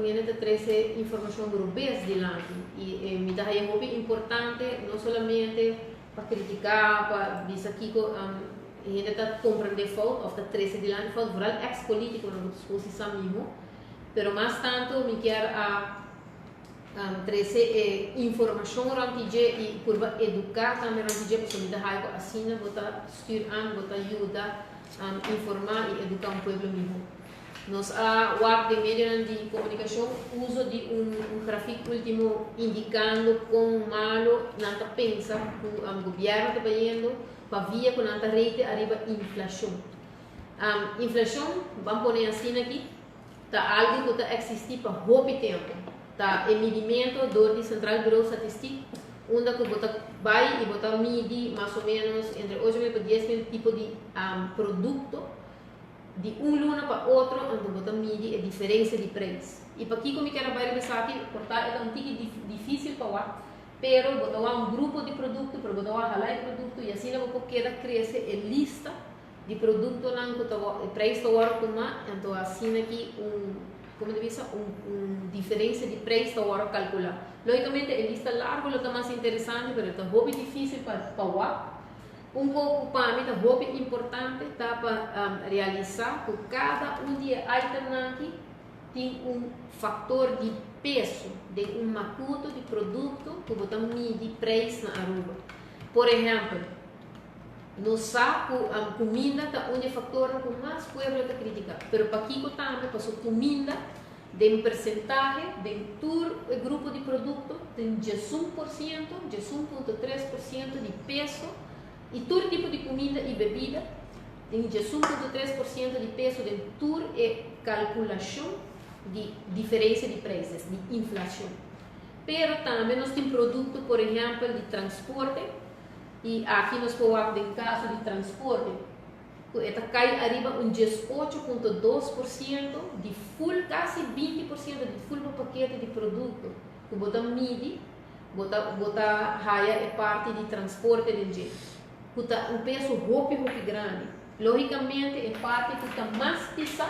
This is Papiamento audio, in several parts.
hende ta trese informashon robes dilanti i mi ta haya hopi importante no solamente pa kritiká, pa bisa kiko hende ta komprendé fout òf ta trese dilanti fout, vooral ex polítikonan ku ta skosi sa mihó, pero mas tantu mi kier a trese e informashon rònt di dje i purba eduká tambe rònt di dje, pasobra mi ta haya ku asina bo ta stuur aan, bo ta yuda informá i eduká un pueblo mihó. Nos a wak den medionan di komunikashon uso di un grafik último indikando kon malo nan ta pensa ku gobièrnu ta bayendo pa via ku nan ta rete ariba inflashon. Inflashon, ban pone asina aki, ta algu ku ta eksistí pa hopi tempu. Ta e midimentu dor di Centraal Bureau Statistiek unda ku bo ta bai i bo ta midi mas o ménos entre 8000 pa 10,000 tipo di produkto di un luna pa otro, anto bo ta midi e diferensia di preis. I pakiko mi kier a bai riba esaki? Por ta e ta un tiki difísil pa wak, pero bo ta wak un grupo di produkto, pero bo ta wak hala e produkto i asina bo por keda krese e lista di produktonan ku ta e preis ta wòrdu tumá, anto asina ki un, komo ta bisa, un diferensia di preis ta wòrdu kalkulá. Lógikamente e lista largu lo ta mas interesante, pero e ta hopi difísil pa wak. Un kos ku pa mi ta hopi importante ta pa realisá ku kada un di e itemnan aki tin un faktor di peso den un makuto di produkto ku bo ta midi preis na Aruba. Por ehèmpel, nos sa ku kuminda ta un di e faktornan ku mas pueblo ta kritiká, pero pakiko tambe? Pasobra kuminda den persentahe den tur e grupo di produkto tin 11%, 11.3% di peso i tur tipo di kuminda i bebida tin 11.3% di peso den tur e kalkulashon di diferensia di preis, di inflashon. Pero tambe nos tin produkto, por ehèmpel, di transporte i aki nos por wak den kaso di transporte ku e ta kai ariba un 18.2% di full, kasi 20% di full bo pakete di produkto ku bo ta midi, bo ta haya e parti di transporte den dje ku ta un peso hopi hopi grandi. Lógikamente e parti ku ta mas pisá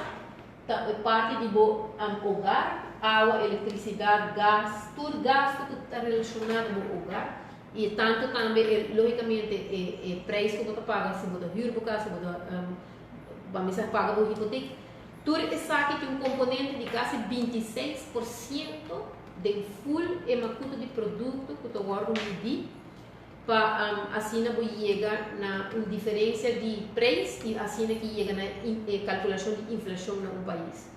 ta e parti di bo hogar: awa, elektrisidat, gas, tur gasto ku ta relashoná ku bo hogar i tantu tambe lógikamente e preis ku bo ta paga si bo ta hür bo kas, si bo ta ban bisa paga bo hipotek. Tur esaki tin un komponente di kasi 26% den full e makuto di produkto ku ta wòrdu midí pa asina bo yega na un diferensia di preis i asina ku yega na kalkulashon di inflashon na un pais.